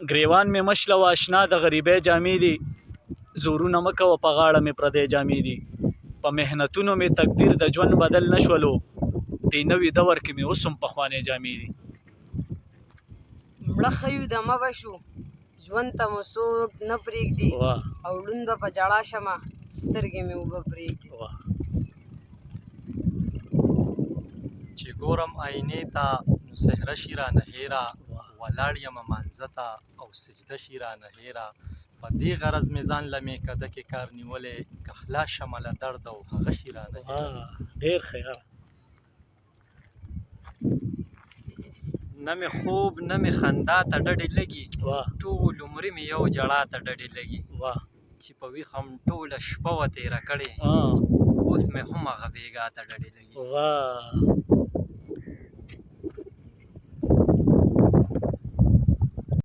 ګریوان مې مشلوه اشنا د غریبۍ جامې دي، زورونه مه کوه په غاړه مې پردۍ جامې دي. په محنتونو مې تقدیر د ژوند بدل نه شولو، دې نوي دور کې مې اوس هم پخوانۍ جامې دي. مړه ښه یو دمه به شو، ژوند ته مو څوک نه پرېږدي، او ړوند به په ژړا شمه، سترګې مې اوبه پرېږدي. واه. چې ګورم آینې ته نو څهره شي رانه هېره، ولاړ یمه مانځه ته او سجده شي رانه هېره. په دې غرض مې ځان له میکده کې کار نیولی، که خلاص شمه له درد او هغه شي رانه هېره. ډېر ښه یار. نه مې خوب نه مې خندا ته ډډې لګي، ټول عمري مې یو ژړا ته ډډې لګي. چې په ویښه هم ټوله شپه وه تېره کړې، اوس مې هم هغه بېګا ته ډډې لګي. واه.